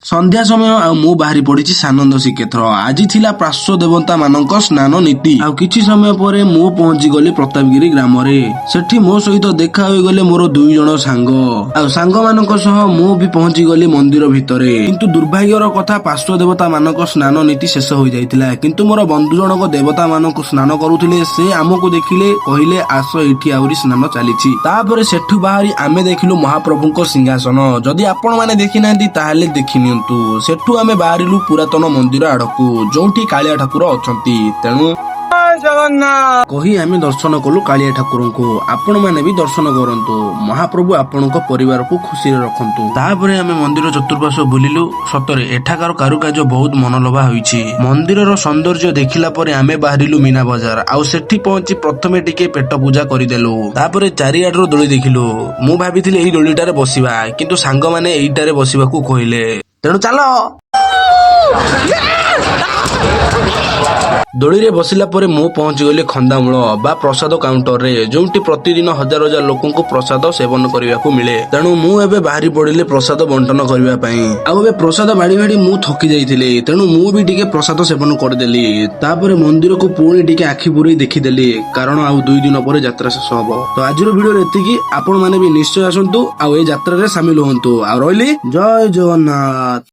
ସନ୍ଧ୍ୟା ସମୟ ଆଉ ମୁଁ ବାହାରି ପଡିଛି ସାନନ୍ଦ ଶ୍ରୀକ୍ଷେତ୍ର। ଆଜି ଥିଲା ପାର୍ଶ୍ୱ ଦେବତା ମାନଙ୍କ ସ୍ନାନ ନୀତି। ଆଉ କିଛି ସମୟ ପରେ ମୁଁ ପହଞ୍ଚି ଗଲି ପ୍ରତାପଗିରି ଗ୍ରାମରେ। ସେଠି ମୋ ସହିତ ଦେଖା ହୋଇଗଲେ ମୋର 2 ଜଣ ସାଙ୍ଗ। ଆଉ ସାଙ୍ଗମାନଙ୍କ ସହ ମୁଁ ବି ପହଞ୍ଚି ଗଲି ମନ୍ଦିର ଭିତରେ। କିନ୍ତୁ ଦୁର୍ଭାଗ୍ୟର କଥା, ପାର୍ଶ୍ୱ ଦେବତା ମାନଙ୍କ ସ୍ନାନ ନୀତି ଶେଷ ହୋଇଯାଇଥିଲା। କିନ୍ତୁ ମୋର ବନ୍ଧୁ ଜଣକ ଦେବତା ମାନଙ୍କୁ ସ୍ନାନ କରୁଥିଲେ। ସେ ଆମକୁ ଦେଖିଲେ, କହିଲେ, "ଆସ, ଏଇଠି ଆହୁରି ସ୍ନାନ ଚାଲିଛି।" ତାପରେ ସେଠୁ ବାହାରି ଆମେ ଦେଖିଲୁ ମହାପ୍ରଭୁଙ୍କ ସିଂହାସନ। ଯଦି ଆପଣ ମାନେ ଦେଖିନାହାନ୍ତି, ତାହେଲେ ଦେଖି ନିଅନ୍ତୁ। ସେଠୁ ଆମେ ବାହାରିଲୁ ପୁରାତନ ମନ୍ଦିର ଆଡକୁ, ଯୋଉଠି କାଳିଆ ଠାକୁର ଅଛନ୍ତି। ତେଣୁ ଜଗନ୍ନାଥ କହି ଆମେ ଦର୍ଶନ କଲୁ କାଳିଆ ଠାକୁରଙ୍କୁ। ଆପଣ ମାନେ ବି ଦର୍ଶନ କରନ୍ତୁ। ମହାପ୍ରଭୁ ଆପଣଙ୍କ ପରିବାରକୁ ଖୁସିରେ ରଖନ୍ତୁ। ତାପରେ ଆମେ ମନ୍ଦିର ଚତୁର୍ପାର୍ଶ୍ୱ ବୁଲିଲୁ। ସତରେ ଏଠାକାର କାରୁକାର୍ଯ୍ୟ ବହୁତ ମନଲୋଭା ହୋଇଛି। ମନ୍ଦିରର ସୌନ୍ଦର୍ଯ୍ୟ ଦେଖିଲା ପରେ ଆମେ ବାହାରିଲୁ ମୀନା ବଜାର। ଆଉ ସେଠି ପହଞ୍ଚି ପ୍ରଥମେ ଟିକେ ପେଟ ପୂଜା କରିଦେଲୁ। ତାପରେ ଚାରିଆଡର ଦୋଳି ଦେଖିଲୁ। ମୁଁ ଭାବିଥିଲି ଏଇ ଦୋଳିଟାରେ ବସିବା, କିନ୍ତୁ ସାଙ୍ଗମାନେ ଏଇଟାରେ ବସିବାକୁ କହିଲେ, ତେଣୁ ଚାଲ। ଦୋଳିରେ ବସିଲା ପରେ ମୁଁ ପହଞ୍ଚିଗଲି ଖନ୍ଦାମୂଳ ବା ପ୍ରସାଦ କାଉଣ୍ଟରରେ, ଯୋଉଠି ପ୍ରତିଦିନ ହଜାର ହଜାର ଲୋକଙ୍କୁ ପ୍ରସାଦ ସେବନ କରିବାକୁ ମିଳେ। ତେଣୁ ମୁଁ ଏବେ ବାହାରି ପଡିଲି ପ୍ରସାଦ ବଣ୍ଟନ କରିବା ପାଇଁ। ଆଉ ଏବେ ପ୍ରସାଦ ବାଢି ବାଢି ମୁଁ ଥକି ଯାଇଥିଲି, ତେଣୁ ମୁଁ ବି ଟିକେ ପ୍ରସାଦ ସେବନ କରିଦେଲି। ତାପରେ ମନ୍ଦିରକୁ ପୁଣି ଟିକେ ଆଖି ପୁରେଇ ଦେଖିଦେଲି, କାରଣ ଆଉ 2 ଦିନ ପରେ ଯାତ୍ରା ଶେଷ ହବ। ତ ଆଜିର ଭିଡିଓରେ ଏତିକି। ଆପଣ ମାନେ ବି ନିଶ୍ଚୟ ଆସନ୍ତୁ ଆଉ ଏଇ ଯାତ୍ରାରେ ସାମିଲ ହୁଅନ୍ତୁ। ଆଉ ରହିଲି, ଜୟ ଜଗନ୍ନାଥ।